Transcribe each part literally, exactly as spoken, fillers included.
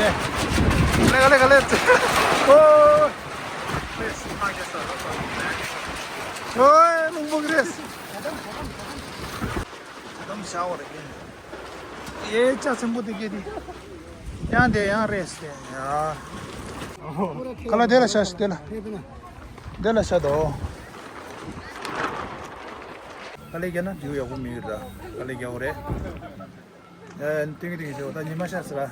ག་ལེ་ག་ལེ་ག་ལེ། ཨོ། ཨོ་རླུང་བུ་རེད། ད་དམ་བཞག་པ་རེད། ཨེ་ལྕགས་ཚན་པོ་དེ་སྐད་དེ། ཡང་དེ་ཡང་རེད་ཟེར་ཡ། ཁ་ལག་དེ་ལ་བཞག་ཤིག་དེ་ལ། དེ་ལ་བཞག་དོ། དཀའ་ལས་བརྒྱབ་ན་འགྲིག་ཡག་པོ་མི་ཡོད་ར། དཀའ་ལས་བརྒྱབ་པ་རེད། ཨེ་ཏིང་ཏིང་ཞོ་ད་ཉི་མ་ཤར་ཟེར་ར།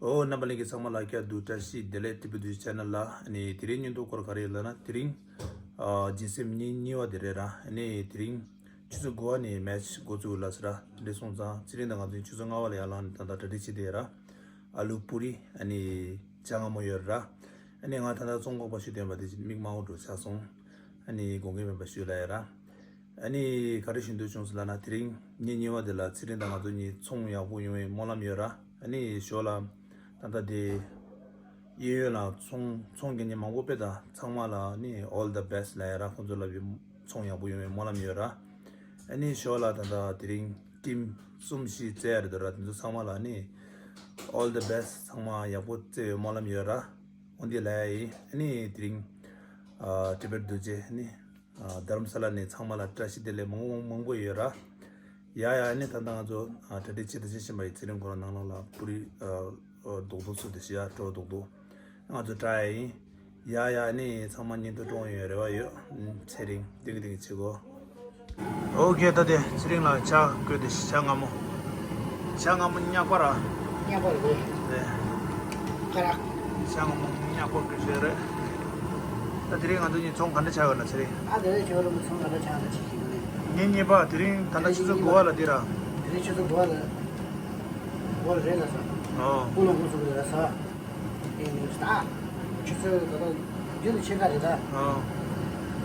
ཨོ་རྣམ་པ་ལྷན་རྒྱས་ཚང་མ་ལ་སྐྱབས་འདུག་བཀྲ་ཤིས་བདེ་ལེགས། ཏི་པི་དུས་ཆེ་ནལ་ལ་ཨ་ནི་དེ་རིང་བརྙན་ཐུང་སྐོར་ག་རེ་ཡོད་ལབ་ན། དེ་རིང་ཨ་སྦྱིན་སེམས་ཉིན་གཉིས་པ་དེ་རེད་ར། ཨ་ནི་དེ་རིང་ཆུ་ཚོད་དགུ་པ་ནས་མེ་ཆི་འགོ་བཙུགས་ལབ་ཟེར་ར། དེ་འདྲ་སོང་ཙང་ཚེ་རིང་དང་ང་ཚོ་ཆུ་ཚོད་ལྔ་པ་ལ་ཡར་ལངས་ནས་ད་ལྟ་གྲ་སྒྲིག་བྱེད་བསྡད་ཡོད་ར། ཨ་ལུ་པུ་རི་ཨ་ནི་ཇ་མངར་མོ་ཡོད་ར། ཨ་ནི་ང་ད་ལྟ་ཙོང་ཁ་པ་ཞུ་བསྟན་པ་དེ་མིག་དམར་པོ་འགྲོ་ཆགས་སོང་། ཨ་ནི་དགོངས་འགལ་མེད་པ་ཞུ་ལབ་ཡོད་ར། ཨ་ནི་ག་རེ་ཞུ་འདོད་བྱུང་ཟེར་ལབ་ན། དེ་རིང་ཉིན་གཉིས་པ་དེ་ལ་ཚེ་རིང་དང་ང་ཚོ་གཉིས་ཚོང་ཡག་པོ་ཡོང་བའི་སྨོན་ལམ་ཡོད་ར། ཨ་ནི་ཞོར་ལ་ད་ལྟ་དེ་གཡས་གཡོན་ལ་ཚོང་ཚོང་རྒྱག་མཁན་མང་པོ་དཔེ་ད་ཚང་མ་ལ་ཨ་ནི་all the best ལབ་ཡ་ར། ཁོང་ཚོ་ལ་བའི་ཚོང་ཡག་པོ་ཡོང་བའི་སྨོན་ལམ་ཡོད་ར། ཨ་ནི་ཞོར་ལ་ད་ལྟ་དེ་རིང་ཊིམ་གསུམ་བཞི་རྩེ་ཡ་རེད་འདུག་ར། དེ་ཚོ་ཚང་མ་ལ་ཨ་ནི་all the best ཚང་མ་ཡག་པོ་རྩེ་བའི་སྨོན་ལམ་ཡོད་ར། འོ་འདི་ལབ་ཡ་ཡིན། ཨ་ནི་དེ་རིང་ཨ་ཊི་བེཊ་རྡོ་རྗེ་ཨ་ནི་ཨ་རྡ་རམ་ས་ལ་ནས་ཚང་མ་ལ་བཀྲ་ཤིས་བདེ་ལེགས་མང་པོ་མང་པོ་ཡོད་ར། ཡ་ཡ། ཨ་ནི་ད་ལྟ་ང་ཚོ་ཨ་གྲ་སྒྲིག་བྱེད་དུ་ཕྱིན་བཞིན་པ་ཡིན། ཚེ་རིང་ཁོ་རང་ནང་ལོགས་ལ་པུ་རི་ཨ་རྡོག་རྡོག་ཚུད་དུ་བྱེད་ཡ་སྤྲོ་རྡོག་རྡོག་ང་ཚོ་བཀྲ་ཡ་ཡིན། ཡ་ཡ། ཨ་ནི་ཚང་མ་བརྙན་ཐུང་སྤྲོ་ཡོང་རེ་བ་ཡོད། ཨུམ། ཚེ་རིང་ཏིང་ཏིང་བྱེད་གོ། ཨོ་ཁེ། ད་དེ་ཚེ་རིང་ལ་ཇ་བསྐོལ་ཏེ་ཇ་མངར་མོ། ཇ་མངར་མོ་མྱགས་པ་ར། མྱགས་པ་རེད། རེད། ཀ་རག་ཇ་མངར་མོ་མྱགས་པ་བསྐོལ་ཤེས་རེད། ད་དེ་རིང་ང་ཚོ་གཉིས་ཚོང་ག་འདྲ་ཆགས་ཡོད་ལ་ཚེ་རིང་། ཨ་དེ་རིང་ཇོ་རུ་མོ་ཚོང་ག་འདྲ་ཆགས་ན་ཅིག་ཞིག་ནི། ཉིན་གཉིས་པ། དེ་རིང་ད་ལྟ་ཆུ་ཚོད་དགུ་པ་ལ་འདི་ར། དེ་རིང་ཆུ་ཚོད་དགུ་པ་ལ་འགོ་རེད་ལ་ས། ཨོ། ཀུ་ལུ་ཀུ་ཚུགས་རེད་ལ་ས། ཨེ་ནི་ད། ཆུ་ཚོད་ད་ལྟ་རྒྱུན་དུ་ཕྱེད་ཀ་རེད་ད། ཨོ།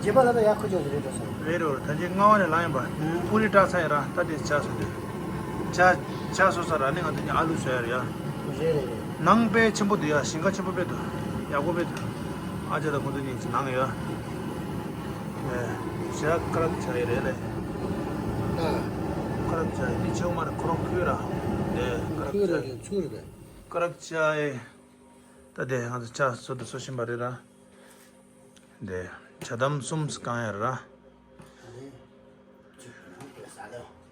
རྗེས་མ་ལ་ད་ཡར་ཁུ་ཅོག་ཟེར་རེད་ད་ས། རེད་རེད། ད་ཅི་ལྔ་པ་ནས་ལངས་ཡིན་པ། ཨུ། པུ་རི་སྐྲག་ཚར་ཡིན་ར། ད་དེ་ཇ་བཟོ་དུས། ཇ་ཇ་བཟོ་ས་ར། ནི་ང་ཚོ་གཉིས་ཨ་ལུ་བཟོ་ཡ་རེད་ཡ། རེད་རེད་རེད། ནང་དཔེ་ཆེན་པོ་འདུག་ཡ། ཞིང་ཁ་ཆེན་པོ་དཔེ་འདུག་ཡག་པོ་དཔེ་འདུག་ཨ་ཅག་དང་ཁོང་ཚོ་གཉིས་ཀྱི་ནང་ཡ། ཨེ། ཇ་ཀ་རག་ཇ་ཡི་རེད་ལེ། ཨ། ཀ་རག་ཇ་ཡི་མི་ཆེ་བ་མ་རེད། ཁོ་རང་ཁོའི་ར། ཨེ། ཀ་རག་ཇ་ཡི། ཁོའི་ར་ཚུར་རེད། ཀ་རག་ཇ་ཡི། ད་དེ་ང་ཚོ་ཇ་བཟོ་དང་བཟོ་བཞིན་པ་རེད་ར། དེ་ཇ་དམ་གསུམ་བཀང་ཡ་ར།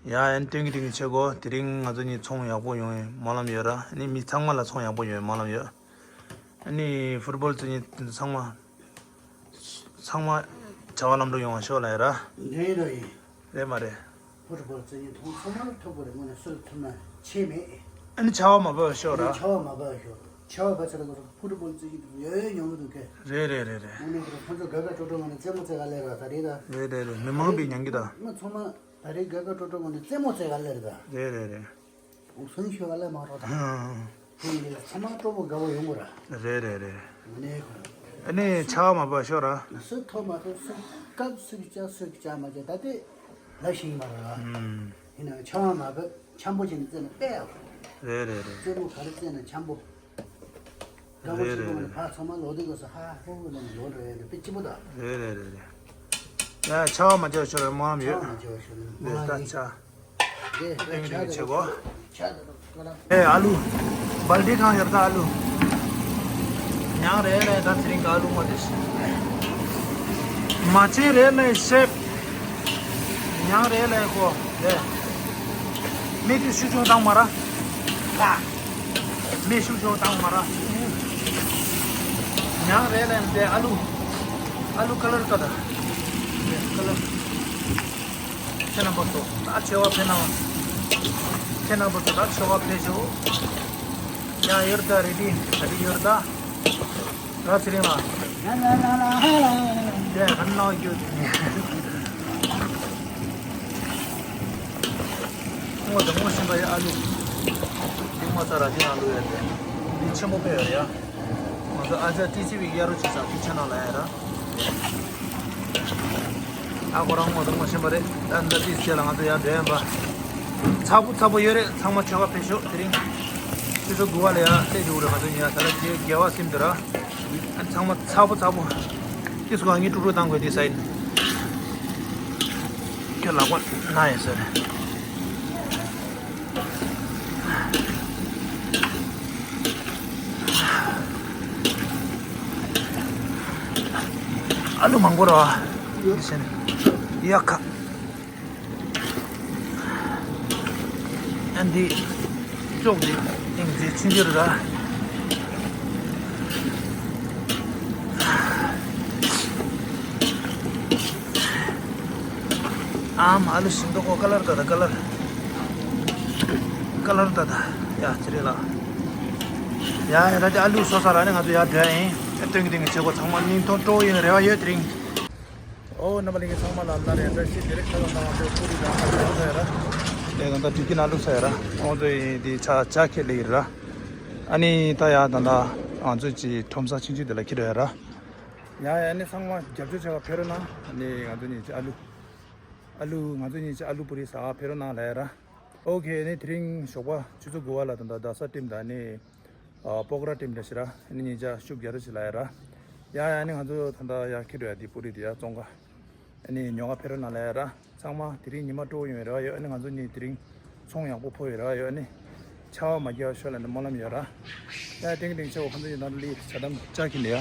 ཡ་ཡན་ཏིང་གི་ཏིང་གི་བྱེད་གོ། དེ་རིང་ང་ཚོ་གཉིས་ཚོང་ཡག་པོ་ཡོང་བའི་སྨོན་ལམ་ཡོད་ར། ཨ་ནི་མི་ཚང་མ་ལ་ཚོང་ཡག་པོ་ཡོང་བའི་སྨོན་ལམ་ཡོད། ཨ་ནི་ཕུཊ་བོལ་རྩེ་མཁན་དེ་ཚོ་ཚང་མ། ཚང་མ་བྱ་བ་ལམ་འགྲོ་ཡོང་བ་ཤོག་ལབ་ཡ་ར། འདྲ་ཡིན་འགྲོ་ཡིན། རེད་མ་རེད། ཕུཊ་བོལ་རྩེ་མཁན་ཚང་མ་ལ་ཐུག་པ་རེད། དངོས་གནས་སུ་ལ་ཐུག་ན་ཆེ་མེད། ཨ་ནི་བྱ་བ་མ་བབས་ཤོག་ར། བྱ་བ་མ་བབས་ཤོག་བྱ་བ་བབས་ཚར་ལ་ཁོ་ཚོ་ཕུཊ་བོལ་རྩེ་མཁན་དེ་ཚོ་ཡོད་ཡོད་མྱོང་གི་འདུག་གས། རེད་རེད་རེད་རེད། དངོས་གནས་ཁོ་ཚོ་དགའ་དགའ་སྤྲོ་སྤྲོ་ངང་ནས་རྩེད་མོ་རྩེ་ག་སླེབས་ར། ད་རེད་ད། རེད་རེད་རེད། མི་མང་པོ་མྱང་གི་ད། ང་ཚང་མ་ད་རེས་དགའ་དགའ་སྤྲོ་སྤྲོ་ངང་ནས་རྩེད་མོ་རྩེ་ག་སླེབས་ར་ད། རེད་རེད་རེད། འུ་སུན་ཤོད་ག་སླེབས་མ་རོགས་ད། ཧང་། དེ་ཡིན་ལ་ཚང་མ་སྤྲོ་པོ་དགའ་པོ་ཡོང་གི་ར། རེད་རེད་རེད། དངོས་གནས་ཁོ་ར། ཨ་ནི་བྱ་བ་མ་བབས་ཤོག་ར། སུ་ཐོབ་མ་ཐོབ། སུ་སྐབས་སུ་བཅར་སུ་བཅར་མ་བཅར་ད་ལྟ་ལབ་ཤེས་ཀྱི་མ་རེད། ཨུམ། ཡིན་ནའང་བྱ་བ་མ་བབས་འཆམ་པོ་བྱས་ནས་རྩེ་ན་དཔེ་ཡག་པོ། རེད་རེད་རེད། རྩེད་མོ་ག་རེ་རྩེ་ན་འཆམ་པོ། དགའ་པོ་རེད་ཞིག་རེད་གོ་ནས་རེད། ཕར་ཚང་མ་ལོག་དུས་སྐབས་སུ་ཧ་ཧ་ཧུ་ཧུ་ལབ་ནས་ལོག་འགྲོ་ཡ་འདྲ་དཔེ་སྐྱིད་པོ་དང་། རེད་རེད་རེད་རེད། ཡ་བྱ་བ་མ་བྱས་ཤོར་བའི་སྨོན་ལམ་ཡོད། བྱ་བ་མ་བྱས་ཤོར་བའི་སྨོན་ལམ་ཡོད། རེད་ད་ཆ། རེད་རེད། ཏིང་ཏིང་བྱེད་གོ། ཆ་ད་ད་ད། ཨེ་ཨ་ལུ། སྦལ་ཏི་གང་ཡོད་ད་ཨ་ལུ། མྱང་རེད་ལས་ད་ཚེ་རིང་གི་ཨ་ལུ་ངོ་དེ། མ་བྱེད་རེད་ལས་ཤེབ། མྱང་རེད་ལས་གོ། རེད། མི་དེ་ཤུགས་ཆུང་བཏང་མ་ར། ཨ། མི་ཤུགས་ཆུང་བཏང་མ་ར། མྱང་རེད་ལས་དེ་ཨ་ལུ། ཨ་ལུ་ཀ་ལར་ཀ་ད། རེད་ཀ་ལར། ཁྱེད་རྣམ་པ་ཚོ་ད་ཆེ་བ་ཕེབས་གནང་། ཁྱེད་རྣམ་པ་ཚོ་ད་ཆེ་བ་ཕེབས་ཤོག་ཡང་ཡོད་ད་རེ་ཌི་ད་རེ་ཡོད་ད། ར་ཚེ་རིང་ལགས། དེ་ག་ནང་རྒྱུ་དེ་ནས། སྔོ་དང་སྔོ་ཤིང་པ་ཡི་ཨ་ལུ། འདི་སྔོ་ཚ་ར་ཅན་ཨ་ལུ་ཡོད་དེ། འདི་ཆེན་པོ་དཔེ་ཡོད་རེད་ཡ། ང་ཚོ་ཨ་ཅག་ཏི་སི་བི་གཡར་རོ་ཅིག་ས་དུས་ཆེན་ནང་ལ་ཡ་ར། ཨ་ཁོ་རང་སྔོ་དང་སྔོ་ཤིང་པ་རེད། ད་འདི་ཏི་སི་ལ་ང་ཚོ་ཡར་འགྲོ་ཡ་ཡིན་པ། ཚ་པོ་ཚ་པོ་ཡོད་རེད། ཚང་མ་ཆོ་ག་ཕེབས་ཤོག་དེ་རིང་། ཆུ་ཚོད་དགུ་པ་ལ་ཡ་སླེབས་འགྲོ་གི་རེད། ང་ཚོ་ཉིན་ཡ་ད་ལ་རྒྱལ་བ་སེམས་དུ་ར། ཨ་ཚང་མ་ཚ་པོ་ཚ་པོ། ཏིས་ཀོ་ངའི་ཀྲུག་ཀྲུག་བཏང་དགོས་དེ་ས་ཡིན། ཁྱོད་ལག་པ་ན་ཡིན་ཟེར། ཨ་ལུ་མང་པོ་ར། འདི་བྱས་ནས། ཡ་ཁ། ཨ་འདི། ཅོག་འདི། ཨིང་འདི་ཆུང་ཆུང་ར། ཨམ་ཨ་ལུ་ཤིང་ཏོག་ཀོ་ཀ་ལར་ཏ་ཏ་ཀ་ལར། ཀ་ལར་ཏ་ཏ། ཡ་ཅི་རེད་ལ། ཡ་ཡ་ད་དེ་ཨ་ལུ་སོ་ས་ར་ནི་ང་ཚོ་ཡ་འདྲ་ཡིན། ཨ་སྟོན་གི་སྟོན་གི་བྱེད་སྒོ་ཚང་མ་སྙིང་ཐོ་སྤྲོ་ཡིན་རེ་བ་ཡོད་དེ་རིང་། ཨོ་རྣམ་པ་ལྷན་རྒྱས་ཚང་མ་ལ་སླར་ཡང་བཀྲ་ཤིས་བདེ་ལེགས། ཁ་ལག་ཚང་མ་ཚོས་པུ་རི་དང་ཁ་ལག་ཚ་ཡ་ར། ལས་དང་ད་དུས་ཀྱི་ན་ལུགས་ཚ་ཡ་ར། ཨོ་ཚོ་ཡིན་དེ་ཆ་ཆ་ཁྱེར་ལེ་ཡིན་ར། ཨ་ནི་ད་ཡ་ད་ད་ང་ཚོ་ཅི་ཁྲོམ་ས་ཆུང་ཆུང་དེ་ལ་ཁྱེར་འགྲོ་ཡ་ར། ཡ་ཡ་ནི་ཚང་མ་རྒྱབ་སྐྱོར་བྱ་བ་ཕེ་རོ་ན་ནི་ང་ཚོ་གཉིས་ཀྱི་ཨ་ལུ། ཨ་ལུ་ང་ཚོ་གཉིས་ཀྱི་ཨ་ལུ་པུ་རི་ཟ་བ་ཕེ་རོ་ན་ལ་ཡ་ར། ཨོ་ཁེ་ནི་དེ་རིང་ཞོགས་པ་ཆུ་ཚོད་དགུ་པ་ལ་ད་ད་རྡ་ས་ཊིམ་དང་ནི། ཨ་སྤོག་ར་ཊིམ་འདྲ་ཞིག་ར། ཨ་ནི་ཉིན་ཆ་ཤུགས་རྒྱ་རུ་ཞིག་ལ་ཡ་ར། ཡ་ཡ་ནི་ང་ཚོ་ད་ལྟ་ཡ་ཁྱེར་འགྲོ་ཡ་དེ་པུ་རི་དེ་ཡ་བཙོང་ག་ཨ་ནི་ཉོ་ག་ཕེ་རོ་ན་ལ་ཡ་ར། ཚང་མ་དེ་རིང་ཉི་མ་སྤྲོ་བོ་ཡོང་བའི་རེ་བ་ཡོད། ཨ་ནི་ང་ཚོ་གཉིས་དེ་རིང་ཚོང་ཡག་པོ་ཕོ་བའི་རེ་བ་ཡོད། ཨ་ནི་ཆར་པ་མ་རྒྱག་ཤོག་ལབ་ནས་སྨོན་ལམ་ཡོད་ར། ཡ་ཏིང་ཏིང་ཆེ་བོ་ཁོང་ཚོ་ཡི་ནང་ལི་ཇ་དམ་ཅག་གི་ལི་ཡ།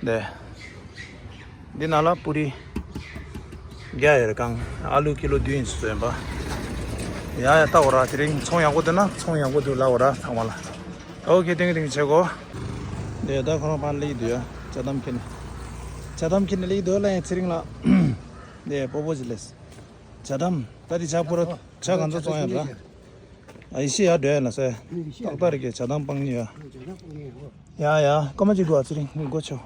འདི། འདི་ནང་ལ་པུ་རི་བརྒྱ་ཡོད་རེད་གང་། ཨ་ལུ་ཀི་ལོ་བདུན་ཡིན་ཟེར་པ། ཡ་ཡ་ལྟ་འོ་ར། དེ་རིང་ཚོང་ཡག་པོ་འདུག་ན་ཚོང་ཡག་པོ་འདུག་ལབ་འོ་ར་ཚང་མ་ལ། ཨོ་ཁེ་ཏིང་ཏིང་ཆེ་གོ། འདི་ད་ཁོ་རང་ཕར་སླེབས་འདུག་ཡ། ཇ་དམ་ཁྱེར་ནས། ཇ་དམ་ཁྱེར་ནས་སླེབས་འདུག་ལ་ཡ་ཚེ་རིང་ལགས། འདི་སྤོ་བོ་ཅིག་སླེབས། ཇ་དམ་ད་དེ་ཇ་པུ་ར་ཇ་གང་ཚོ་བཙོང་ཡ་ར། ཨ་ཡེ་ཤེས་ཡ་འགྲོ་ཡ་ལ་སེ། ཏག་ཏག་རེད་གི་ཇ་དམ་སྤང་ནི་ཡ། ཡ་ཡ་སྐར་མ་གཅིག་དགོས་ཨ་ཚེ་རིང་ངས་སྒོ་ཕྱེ།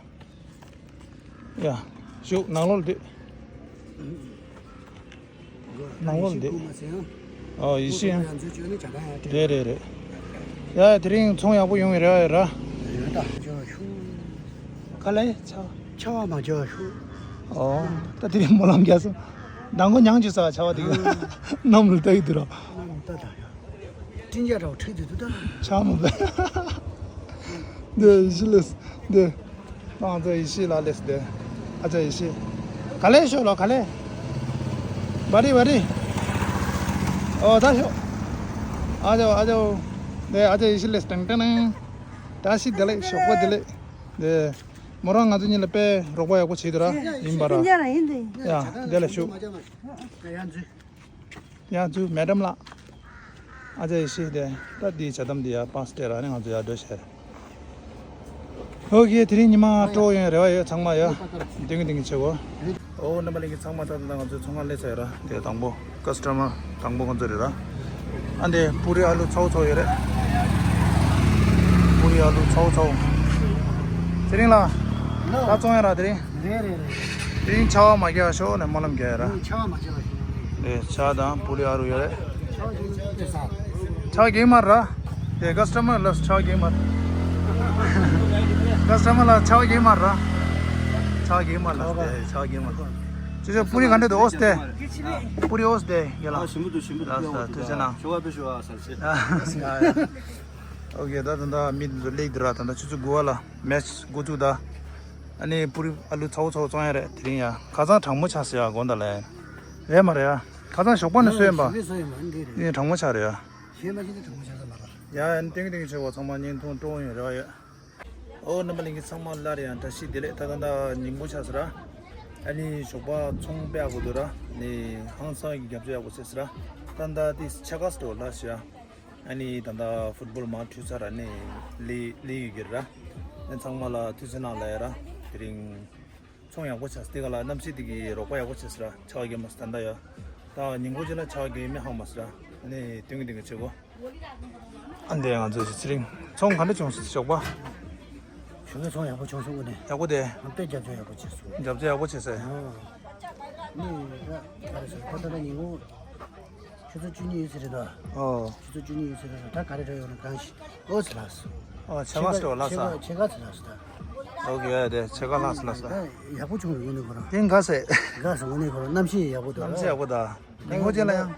ཡ། ཞུ་ནང་ལོགས་ལ་སྡོད། ནང་ལོགས་ལ་སྡོད། ཨོ་ཡེ་ཤེས་ཡང་། རེད་རེད་རེད། ཡ་དེ་རིང་ཚོང་ཡག་པོ་ཡོང་བའི་རེ་བ་ཡོད་ར། ག་ལེ་ཆ། ཆ་བ་མ་ཆ་བ་ཤུ། ཨོ། ད་དེ་རིང་སྨོན་ལམ་རྒྱག་སོང་། མདང་དགོང་ཉང་ཆུ་ས་ཆ་བ་དེ་ག་ནམ་ལ་ལྟ་ཡི་དུ་ར། ནམ་ལྟ་ད་ཡ། སྤྲིན་རྒྱ་ར་བ་ཁྲིད་དུ་དུ་ད། ཆ་མ་བས། འདི་ཡེ་ཤེས་ལེས། འདི། ཏང་ཙེ་ཡེ་ཤེས་ལ་ལེས་འདི། ཨ་ཅག་ཡེ་ཤེས། ག་ལེ་ཤོ་ལོ་ག་ལེ། བ་རི་བ་རི། ཨོ་ད་ཤོ། ཨ་ཅག་ཨ་ཅག་འདི་ཨ་ཅག་ཡེ་ཤེས་ལེས་ཏང་ཏང་ཏང་། བཀྲ་ཤིས་བདེ་ལེགས་ཞོགས་པ་བདེ་ལེགས། འདི། མོ་རང་ང་ཚོ་གཉིས་ལ་དཔེ་རོགས་པ་ཡག་པོ་བྱེད་དུ་ར་ཡིན་པ་ར། ཡ་འདི་ལ་ཞུ། ཡ་འཛུལ་མེ་ཌམ་ལགས། ཨ་ཅག་ཡེ་ཤེས་དེ་ད་འདི་ཇ་དམ་འདི་ཡ་པཱས་སྟེ་ར་ནི་ང་ཚོ་ཡར་འགྲོ་བྱས། ཨོ་ཁེ་དེ་རིང་ཉི་མ་སྤྲོ་ཡོང་རེ་བ་ཡོད་ཚང་མ་ཡ། ཏིང་ཏིང་ཆེ་གོ། ཨོ་རྣམ་པ་ལྷན་རྒྱས་ཚང་མ་ད་ལྟ་ང་ཚོའི་ཚོང་ཁང་སླེབས་ཚར་ཡོད་ར། དེ་དང་པོ་ཀ་སི་ཊ་མར་དང་པོ་ཁོང་ཚོ་རེད་ར། ཨ་འདི་པུ་རི་ཨ་ལུ་ཚ་བོ་ཚ་བོ་ཡོད་རེད། པུ་རི་ཨ་ལུ་ཚ་བོ་ཚ་བོ། དེ་རིང་ལ་ད་བཙོང་ཡ་ར་དེ་རིང་། རེད་རེད་རེད། དེ་རིང་ཆར་པ་མ་རྒྱག་ཤོག་ནས་སྨོན་ལམ་རྒྱག་ཡ་ར། ཆར་པ་མ་རྒྱག་ཤོག་ནས། དེ་ཇ་དང་པུ་རི་ཨ་ལུ་ཡོད་རེད། ཆར་པ་རྒྱག་ས། ཆར་པ་རྒྱག་མ་ར། དེ་ཀ་སི་ཊ་མར་ལ་ཆར་པ་རྒྱག་མ་ར། ཀ་སི་ཊ་མར་ལ་ཆར་པ་རྒྱག་མ་ར། ཆར་པ་རྒྱག་མ་ར། དེ་ཆར་པ་རྒྱག་མ་ར། ཅི་ཅི་པུ་རི་ག་འདྲ་འདུག་ཨོ་སྟེ། པུ་རི་ཨོ་སྟེ་ཡ་ལ། ཞིམ་པོ་འདུག་ཞིམ་པོ་འདུག་ཡ་ཡ་ཡ། ཞོགས་པ་དཔེ་ཞོགས་ཨ་སར་ཆེ། ཡ་ཡ། ཨོ་ཁེ་ད་ད་ད་མི་འདི་ཚོ་སླེབས་འདུག་ར། ད་ད་ཆུ་ཚོད་དགུ་པ་ལ་མེ་ཆི་འགོ་བཙུགས་ད། ཨ་ནི་པུ་རི་ཨ་ལུ་ཚ་བོ་ཚ་བོ་བཙོང་ཡ་རེད་དེ་རིང་ཡ། ཁ་སང་གྲང་མོ་ཆགས་སོང་ཡ་དགོངས་དག་ལ། རེད་མ་རེད་ཡ། ཁ་སང་ཞོགས་པ་ནས་སོས་ཡིན་པ། ཞོགས་པ་ནས་སོས་ཡིན་པ་འདི་རེད། ཨ་ནི་གྲང་མོ་ཆགས་རེད་ཡ། ཞེས་མ་ཤེས་ན་གྲང་མོ་ཆགས་ས་མ་རེད། ཡ་ཨ་ནི་ཏིང་ཏིང་ཆེ་བོ་ཚང་མ་བརྙན་ཐུང་སྤྲོ་ཡོང་རེ་བ་ཡོད། ཨོ་རྣམ་པ་ལྷན་རྒྱས་ཚང་མ་སླར་ཡང་བཀྲ་ཤིས་བདེ་ལེགས། ད་ད་ད་ཉིན་གུང་ཆགས་སོང་ར། ཨ་ནི་ཞོགས་པ་ཚོང་དཔེ་ཡག་པོ་འདུག་ར། ནི་ཧང་སང་གི་རྒྱབ་སྐྱོར་ཡག་པོ་བྱས་སོང་ར། ད་ད་དེ་ཕྱེད་ཀ་སྟོར་ལ་ཤི་ཡ། ཨ་ནི་ད་ལྟ་ཕུཊ་བོལ་མར་འཁྲུད་ཚར་ར་ནི་ལི་ལི་ཡི་གེར་ར། ཨ་ཚང་མ་ལ་ཐུགས་རྗེ་གནང་ལ་ཡ་ར། དེ་རིང་ཚོང་ཡག་པོ་ཆགས་སྟེ་ག་ལ་གནམ་གཤིས་དེ་གི་རོགས་པ་ཡག་པོ་བྱས་སོང་ར། ཆར་པ་རྒྱག་མ་སོང་ད་ལྟ་ཡ། ད་ཉིན་གུང་ཅིག་ལ་ཆར་པ་རྒྱག་མི་ཧང་མ་སོང་ར། ཨ་ནི་ཏིང་ཏིང་བྱེད་གོ། ཨ་འདི་ང་ཚོ་ཚེ་རིང་ཚོང་ག་འདྲ་བྱུང་སོང་ཞོགས་པ། ཞོགས་པ་ཚོང་ཡག་པོ་བྱུང་སོང་། དངོས་གནས་ཡག་པོ་དེ། དཔེ་རྒྱབ་སྐྱོར་ཡག་པོ་བྱས་སོང་། རྒྱབ་སྐྱོར་ཡག་པོ་བྱས་སོང་། ཨ་ནི་ད་ག་རེ་ཟེར་ཁོ་ད་ལྟ་ཉིན་གུང་ཆུ་ཚོད་བཅུ་གཉིས་ཡོད་ས་རེད་ད། ཨོ། ཆུ་ཚོད་བཅུ་གཉིས་ཡོད་ས་རེད་ད། ད་ག་རེ་འགྲོ་ཡོང་ན་གང་ཞིག་ཨོ་ཚེ་ལགས་སོ། ཨོ་ཕྱེད་ཀ་ཞིག་ལགས་སོ། ཕྱེད་ཀ་ཕྱེད་ཀ་ཚེ་ལགས་སོ་ད། ཨོ་ཁེ་དེ་ཕྱེད་ཀ་ལགས་སོ་ལགས་སོ། ད་ཡག་པོ་བྱུང་རེད་དངོས་གནས་ཁོ་རང་། དེ་འགའ་ཟེ། འགའ་ཟེ་དངོས་གནས་ཁོ་རང་གནམ་གཤིས་ཡག་པོ་འདུག་གནམ་གཤིས་ཡག་པོ་ད། ཉིན་གུང་ཅན་ལ་ཡང་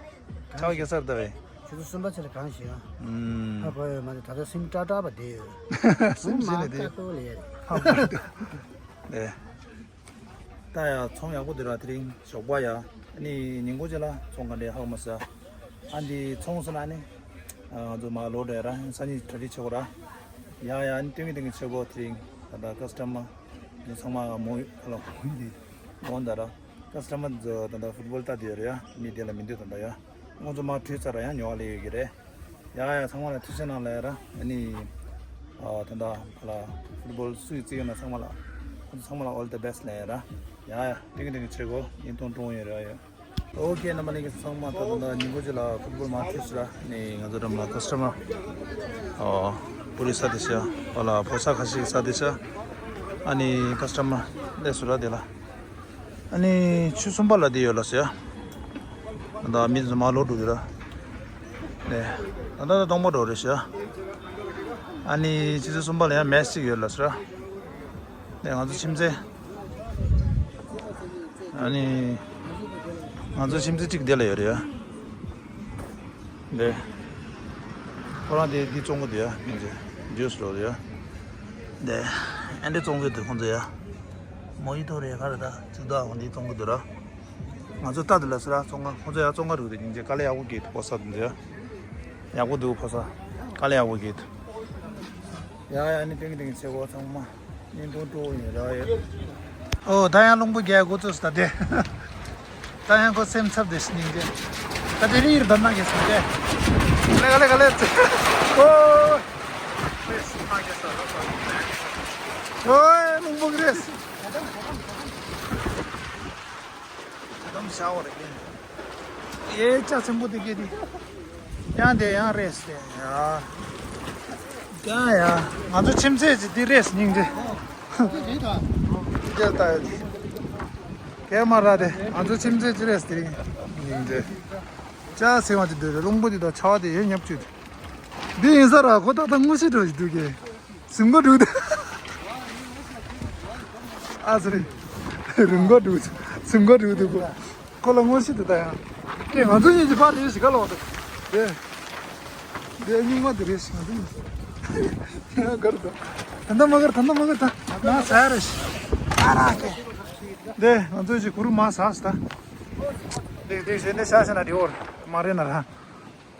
ཆར་པ་རྒྱག་ས་རེད་ད་བས། ཆུ་ཚོད་གསུམ་པ་ཚེ་ལ་གང་ཞིག་ཡང་། ཨུམ། ཧ་གོ་ཡོད་མ་རེད། ད་ལྟ་སེམས་སྐྲག་སྐྲག་པ་བསྡད་ཡོད། སེམས་ཞི་ནས་བསྡད་ཡོད། ཧ་གོ་ཡོད། ཨེ། ད་ཡ་ཚོང་ཡག་པོ་འདུག་ར་དེ་རིང་ཞོགས་པ་ཡ། ཨ་ནི་ཉིན་གུང་ཅིག་ལ་ཚོང་ག་འདྲ་ཧ་གོ་མ་སོང་། ཨ་འདི་ཚོང་སོང་ན་ནི། ང་ཚོ་མ་ལོག་འགྲོ་ཡ་ར་སང་ཉིན་གྲ་སྒྲིག་བྱེད་དགོས་ར། ཡ་ཡ་ཨ་ནི་ཏིང་གི་ཏིང་གི་བྱེད་དགོས་དེ་རིང་ད་ལྟ་ཀ་སི་ཊ་མར། ཚང་མ་མོ་ལ་མོ་ཡིན་དགོངས་དག་ར། ཀ་སི་ཊ་མར་ཚོ་ད་ལྟ་ཕུཊ་བོལ་ལྟ་དེ་ཡོད་རེད་ཡ། མི་དེ་ལ་མི་འདུག་ད་ལྟ་ཡ། ཁོང་ཚོ་མར་བྲོས་ཚར་ར་ཡ། ཉོ་བ་ལས་ཡོད་ཀྱི་རེད། ཡ་ཡ། ཚང་མ་ལ་ཐུགས་རྗེ་གནང་ལ་ཡ་ར། ཨ་ནི་ཨ་ད་ལྟ་ཕ་ལ་ཕུཊ་བོལ་སུས་རྩེ་ཡོད་ན་ཚང་མ་ལ། ཁོང་ཚོ་ཚང་མ་ལ་all the best ལ་ཡ་ར། ཡ་ཡ། ཐེངས་ཐེངས་ཆེ་གོ། ཡིན་ཐུང་ཀྲུང་ཡོད་ར་ཡ། ཨོ་ཁེ། རྣམ་པ་ལྷན་རྒྱས་ཚང་མ་ད་ལྟ་ཉིན་གུང་ཅིག་ལ་ཕུཊ་བོལ་མར་ཁྲིད་སོང་ར། ནི་ང་ཚོ་འགྲམ་ལ་ཀ་སི་ཊ་མར་ཨོ་པུ་རི་ས་དེ་ཤ་བ་ལ་ཕོ་ས་ཁ་ཤས་ས་དེ་ཤ། ཨ་ནི་ཀ་སི་ཊ་མར་སླེབས་སོང་ར་དེ་ལ། ཨ་ནི་ཆུ་གསུམ་པ་ལ་དེ་ཡོད་ལ་ཟེར་ཡ། ད་མི་ཚོ་མར་ལོག་འགྲོ་གི་ར། ནས་ད་ལྟ་ད་སྟོང་པ་འགྲོ་རེད་ཤག་ཨ་ནི་ཆུ་ཚོད་གསུམ་པ་ལ་ཡང་མེ་སི་གཅིག་ཡོད་ལ་ཟེར་ར། ནས་ང་ཚོ་ཁྱིམ་མཚེས། ཨ་ནི། ང་ཚོ་ཁྱིམ་མཚེས་གཅིག་འདི་ལ་ཡོད་རེད་ཡ། འདི། ཁོ་རང་དེ་འདི་བཙོང་གི་འདུག་ཡ། སྙིང་རྗེ། ཇུས་རོ་ཡ། འདི། ཨེ་འདྲ་བཙོང་གི་འདུག་ཁོང་ཚོ་ཡ། མོ་ཧི་ཏོ་རེད་ག་རེ་ད་ཅིག་ད་འོ་འདི་བཙོང་གི་འདུག་ར། ང་ཚོ་ལྟ་འདི་ལ་ཟེར་ར་བཙོང་ག་ཁོང་ཚོ་ཡ་བཙོང་ག་རུ་དེ་སྙིང་རྗེ། དཀའ་ལས་ཡག་པོ་གི་འདུག་ཕོ་ས་དེ་ཚོ་ཡ། ཡག་པོ་འདུག་ཕོ་ས། དཀའ་ལས་ཡག་པོ་གི་འདུག་ཡ་ཡ། ནི་ཏིང་ཏིང་ཆེ་གོ་ཚང་མ། ཉིན་ཐོ་འགྲོ་ཡིན་ར་ཡོད། ཨོ་ད་ཡང་རླུང་བུ་རྒྱག་འགོ་ཚུགས་ད་དེ། ད་ཡང་ཁོ་སེམས་འཚབ་དེ་སྙིང་རྗེ། ད་དེ་རིང་ཡིར་བདམས་ན་གེ་སོང་དེ། ལེ་ག་ལེ་ག་ལེ། ཨོ། ཨོ་རླུང་བུ་རེད། ད་དམ་ཤ་བ་རེད། ཡེ་ལྕགས་ཆེན་པོ་དེ་སྐད་དེ། ཡང་དེ་ཡང་རེད་ཟེར་ཡ། ཡ་ཡ། ང་ཚོ་ཁྱིམ་མཚེས་ཀྱི་དེ་རེད་སྙིང་རྗེ། དེ་ལྟ་ཡོད་དེ། ཀེ་མ་ར་དེ་ང་ཚོ་ཁྱིམ་མཚེས་ཀྱི་རེད་དེ་སྙིང་རྗེ། ལྕགས་ཟེར་བ་དེ་འདུག་རེད། རླུང་བུ་དེ་དང་ཆར་པ་དེ་ཡོད་ཉབ་ཅུ་དེ། འདི་ཡིན་ས་ར་ཁོ་ཏག་ཏག་དངོས་གཞི་འགྲོ་ཞིག་འདུག་གས། ཟིན་གོ་འདུག་དེ། ཨ་ཙི་རེད། རིང་གོ་འདུག་ཟིན་གོ་འདུག་འདུག་གོ། ཁོ་ལ་དངོས་གཞི་དེ་ལྟ་ཡང་། ཀྱེ་ང་ཚོ་གཉིས་ཀྱི་ཕར་རེད་ཞིག་ག་ལོག་འདུག་དེ། དེ་རྙིང་མ་དེ་རེད་ཞིག་ང་ཚོ་གཉིས། ཡང་གར་དང་། ད་ལྟ་མ་གར་ད་ལྟ་མ་གར་ད། མ་ཟ་རེད་ཞིག་ཨ་ར་ཀྱེ། དེ་ང་ཚོ་ཞིག་གུ་རུ་མ་ཟ་སི་ད། དེ་དེ་ཟེར་ནས་ཤ་ཤ་ན་དེ་འོར་མ་རེད་ན་ར།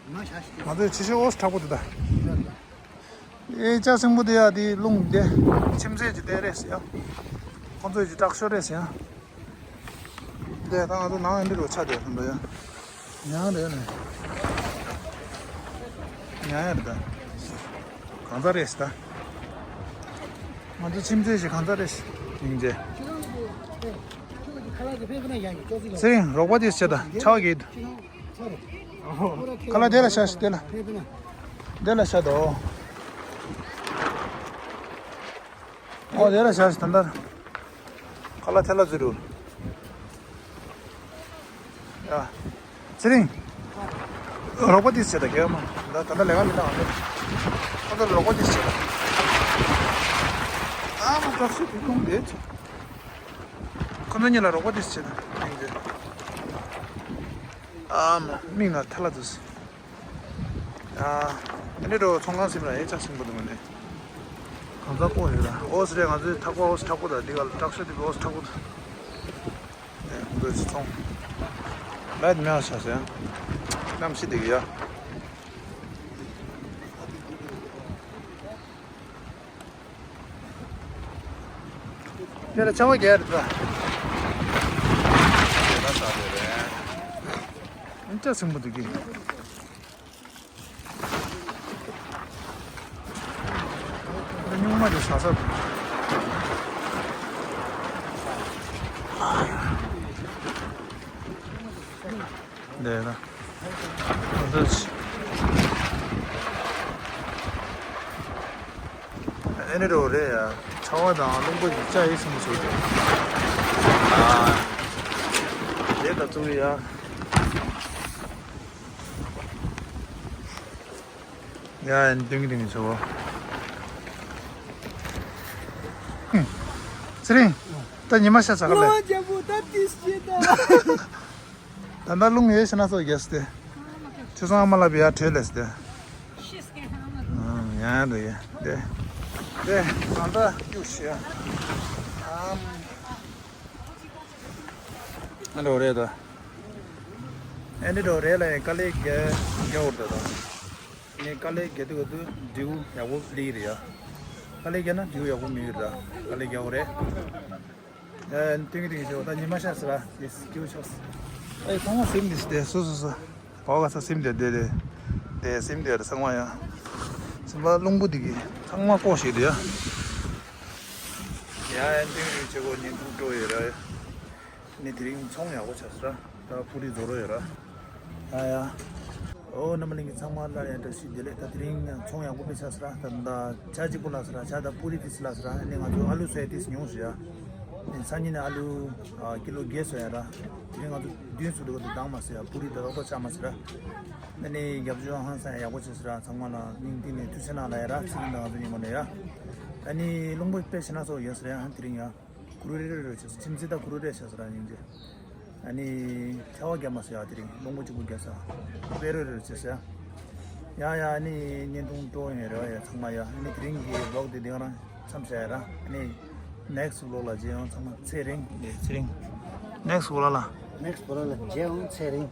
ང་ཚོའི་ཕྱི་ཤོག་ཨོ་སི་དྲག་པོ་དེ་ད། ཨེ་ལྕགས་སྲིན་པོ་དེ་ཡ་དེ་རླུང་དེ། ཁྱིམ་མཚེས་ཀྱི་དེ་རེད་ཟེར་ཡ། ཁོང་ཚོའི་ཀྱི་དྲག་ཤོས་རེད་ཟེར་ཡ། དེ་ད་ང་ཚོ་ནང་ཡང་འདི་རུ་ཆ་དེ་ལྷུན་པ་ཡ། ཉང་རེད་ནས། ཉང་ཡ་རེད་ད། གང་ཚ་རེད་ཟེར་ད། ང་ཚོ་ཁྱིམ་མཚེས་ཀྱི་གང་ཚ་རེད་ཟེར། སྙིང་རྗེ། ཚེ་རིང་རོགས་པ་དེ་བྱེད་ད་ཆ་བ་གེད། ཁ་ལག་དེ་ལ་ཤ་ཤི་དེ་ལ། དེ་ལ་ཤ་དོ། ཨོ་དེ་ལ་ཤ་ཤི་ད་ལྟར། ཁ་ལག་དེ་ལ་ཟེར་རུ། ཡ། ཚེ་རིང་། རོགས་པ་དེ་བྱེད་ད་གེ་མ། ད་ད་ལྟ་ལས་ཀ་མི་འདང་བ། ཁོ་ཚོ་རོགས་པ་དེ་བྱེད་ད། ཨ་མ་དྲག་ཤོས་དེ་ཀུན་བསྡད་ཅིག་ཁོ་ཚོ་གཉིས་ལ་རོགས་པ་དེ་བྱེད་ད། ཨ་མ་མིག་ན་ཐལ་ལ་འདུག་ཨ་ནི་འགྲོ་ཚོང་ཁང་སིམ་ར་ཨེ་ཅག་སིམ་པོ་འདུག་ནི། གང་ཟག་པོ་ཡོད་ར། ཨོ་སི་རེད། ང་ཚོའི་ཐག་པ་ཨོ་སི་ཐག་པོ་དང་འདི་ག་ལ་དྲག་ཤོས་དེ་ཨོ་སི་ཐག་པོ་དང་། ཨེ་ཁོང་ཚོའི་ཚོང་། ལའེ་མེ་ཤ་ཟེར། གནམ་གཤིས་དེ་གི་ཡ། དེ་ལ་ཆང་བ་རྒྱག་རེད་ད། དེ་ལ་ཟ་དེ་རེད། ཨེ་ཅག་སིམ་པོ་འདུག་གི། སྨྱུག་མ་དེ་ཟ་ས། འདི་ན། འདི་ཆི། ཨེ་ནི་རོ་རེད་ཡ། ཆར་པ་དང་རླུང་བུ་ཡིས་ལྕགས་ཡིས་སིམ་པོ་བཟོས་ཏེ། ཨ། དེ་ད་བཙུགས་ཡ། ཡ་ཡ་ཏིང་ཏིང་ཆོ། ཧུམ། ཚེ་རིང་། ད་ཉི་མ་ཤར་ཚར་ག་ལེ། ཨོ་རྒྱལ་པོ་ད་ཏིས་ཤེས་ད། ད་ལྟ་རླུང་ཡོད་ཤེ་ན་སོ་རྒྱས་སྟེ། ཁྱོད་ཚང་ཨ་མ་ལ་བི་ཡ་བྲོས་ལེ་སྟེ། ཡ་རེད་ཡ། དེ། དེ་ད་ལྟ་གཡུག་ཤེ་ཡ། ཨམ། ཨ་ལོ་རེད་ད། ཨེ་འདྲ་འགྲོ་རེད་ལ་དཀའ་ལས་རྒྱག་རྒྱག་འོར་ད་དང་། ངས་དཀའ་ལས་རྒྱག་དུས་ག་དུས་འབྲས་བུ་ཡག་པོ་སླེབས་རེད་ཡ། དཀའ་ལས་བརྒྱབ་ན་བདེ་པོ་ཡག་པོ་མི་ཡོད་ར། དཀའ་ལས་རྒྱག་དགོས་རེད། ཨ་ཏིང་ཏིང་ཞོ་ད་ཉི་མ་ཤར་ཟེར་ར། ཡེས་སྐྱིད་པོ་ཆགས་སོང་། ཨེ་ཚང་མ་སིམ་འདི་སྟེ་སོ་སོ་སོ། བའོ་ག་ས་སིམ་དེ་དེ་དེ་དེ་སིམ་དེ་ར་ཚང་མ་ཡ། སིམ་པ་རླུང་བུ་འདི་གི་ཚང་མ་ལྐོག་ཞིག་དེ་ཡ། ཡ་ཡ་ཏིང་ཏིང་ཆེ་གོ་ཉིན་ཐུང་སྤྲོ་ཡོད་ར་ཡ། ནི་དེ་རིང་ཚོང་ཡག་པོ་ཆགས་སོང་ར། ད་པུ་རི་བཟོ་རོགས་ཡོད་ར། ཡ་ཡ། ཨོ་རྣམ་པ་གླིང་གི་ཚང་མ་ལ་ཡ་བཀྲ་ཤིས་བདེ་ལེགས། ད་དེ་རིང་ཚོང་ཡག་པོ་དཔེ་ཆགས་སོང་ར། ད་ད་ཇ་གཅིག་པོ་ལ་སོང་ར། ཇ་དང་པུ་རི་ཏིས་ལ་སོང་ར། ནི་ང་ཚོ་ཨ་ལུ་སོ་ཡ་ཏིས་ཉུང་སོང་ཡ། ནི་སང་ཉིན་ནི་ཨ་ལུ་ཨ་ཀི་ལོ་བརྒྱད་སོང་ཡ་ར། དེ་རིང་ང་ཚོ་བདུན་སོང་འདུག་ག་དུ་དྭངས་མ་སོང་ཡ། པུ་རི་ད་ཏོག་ཏོག་ཆགས་མ་སོང་ར། ཨ་ནི་རྒྱབ་ལྗོངས་ཧང་སང་ཡག་པོ་བྱས་སོང་ར། ཚང་མ་ལ་སྙིང་ཐིག་ནས་ཐུགས་རྗེ་གནང་ལ་ཡ་ར། ཚེ་རིང་དང་ང་ཚོ་ཉིན་མོ་ནས་ཡ། ཨ་ནི་རླུང་བུ་དཔེ་ཞེ་ན་སོགས་ཡོད་སོང་ར། ཡ་དེ་རིང་ཡ། གུ་རུ་རེ་རེ་རེ་བྱས་སོང་། ཁྱིམ་མཚེས་དང་གུ་རུ་རེ་བྱས་སོང་ར་སྙིང་རྗེ། ཨ་ནི་ཆར་པ་བརྒྱབ་མ་སོང་ཡ། དེ་རིང་རླུང་བུ་གཅིག་པུ་བརྒྱབ་སོང་། དཔེ་རོལ་རོལ་བྱས་སོང་ཡ། ཡ་ཡ་ཨ་ནི་བརྙན་ཐུང་སྤྲོ་ཡོང་རེ་བ་ཡ་ཚང་མ་ཡ། ཨ་ནི་དེ་རིང་གི་བློག་དེ་འདི་ག་རང་མཚམས་བཞག་ཡ་ར། ཨ་ནི་ནེགསི་བློག་ལ་མཇལ་ཡོང་ཚང་མ། ཚེ་རིང་ཚེ་རིང་། ནེགསི་བློག་ལ། ནེགསི་བློག་ལ་མཇལ་ཡོང་ཚེ་རིང་།